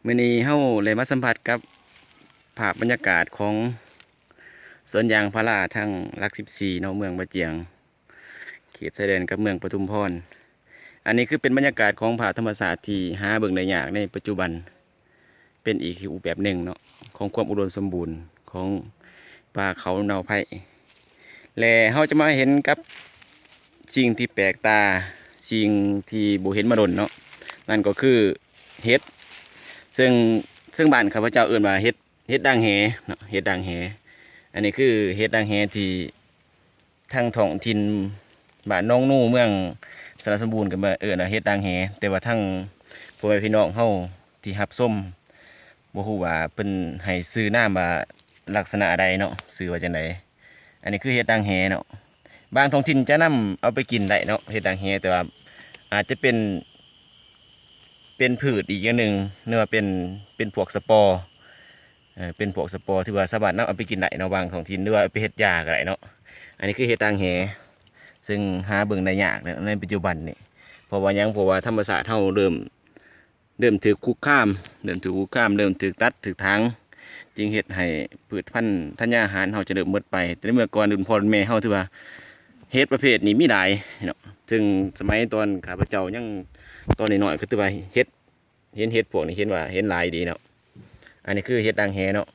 ມື້ນີ້ເຮົາໄດ້ມາສຳຜັດກັບພາບບັນຍາກາດຂອງສວນຢາງພາລາທາງຫຼັກສິບສີ່ເນາະ ເມືອງບາຈຽງ ເຂດຊາຍແດນກັບເມືອງປະທຸມພອນ. ອັນນີ້ຄືເປັນບັນຍາກາດຂອງພາບທຳມະຊາດທີ່ຫາເບິ່ງໄດ້ຍາກໃນປັດຈຸບັນ. ເປັນອີກຮູບແບບໜຶ່ງເນາະ ຂອງຄວາມອຸດົມສົມບູນຂອງປ່າເຂົາເນົ່າໄພ ແລະ ເຮົາຈະມາເຫັນກັບສິ່ງທີ່ແປກຕາ ສິ່ງທີ່ບໍ່ເຫັນມາດົນເນາະ ນັ້ນກໍຄືເຫັດ ເຊິ່ງ ເຊິ່ງບ້ານຂ້າພະເຈົ້າເອີ້ນວ່າເຫັດ ເຫັດດາງແຫເນາະ ເຫັດດາງແຫ. ອັນນີ້ຄືເຫັດດາງແຫທີ່ ທາງທ້ອງຖິ່ນບ້ານໜອງນູ ເມືອງສາລະສົມບູນ ກໍເອີ້ນວ່າເຫັດດາງແຫ, ແຕ່ວ່າທາງພໍ່ແມ່ພີ່ນ້ອງເຮົາທີ່ຮັບຊົມ ບໍ່ຮູ້ວ່າເພິ່ນໃຫ້ຊື່ນາມວ່າລັກສະນະໃດເນາະ ຊື່ວ່າຈັ່ງໃດ. ອັນນີ້ຄືເຫັດດາງແຫເນາະ, ບາງທ້ອງຖິ່ນຈະນຳເອົາໄປກິນໄດ້ເນາະ ເຫັດດາງແຫ, ແຕ່ວ່າອາດຈະເປັນ ເປັນພືດອີກຢ່າງໜຶ່ງ ຫຼືວ່າເປັນ ເປັນພວກສະປໍ ເອີ ເປັນພວກສະປໍ ຖືວ່າສາມາດນຳເອົາໄປກິນໄດ້ເນາະ ບາງທ້ອງຖິ່ນ ຫຼືວ່າເອົາໄປເຮັດຢາກໍໄດ້ເນາະ. ອັນນີ້ຄືເຫັດດາງແຫ ເຊິ່ງຫາເບິ່ງໄດ້ຍາກເນາະໃນປັດຈຸບັນນີ້. ເພາະວ່າຫຍັງ? ເພາະວ່າທຳມະຊາດເຮົາເລີ່ມ ເລີ່ມຖືກຄຸກຄາມ ເລີ່ມຖືກຄຸກຄາມ ເລີ່ມຖືກຕັດ ຖືກຖາງ ຈຶ່ງເຮັດໃຫ້ພືດພັນທັນຍາຫານເຮົາຈະເລີ່ມໝົດໄປ. ແຕ່ໃນເມື່ອກ່ອນ ລຸ້ນພໍ່ລຸ້ນແມ່ເຮົາຖືວ່າເຫັດປະເພດນີ້ມີຫຼາຍເນາະ, ເຊິ່ງສະໄໝຕອນຂ້າພະເຈົ້າຍັງ ຕອນນ້ອຍໆ ກໍຖືວ່າເຫັດ ເຫັນເຫັດພວກນີ້ ເຫັນວ່າເຫັນຫຼາຍດີເນາະ. ອັນນີ້ຄືເຫັດດາງແຫເນາະ,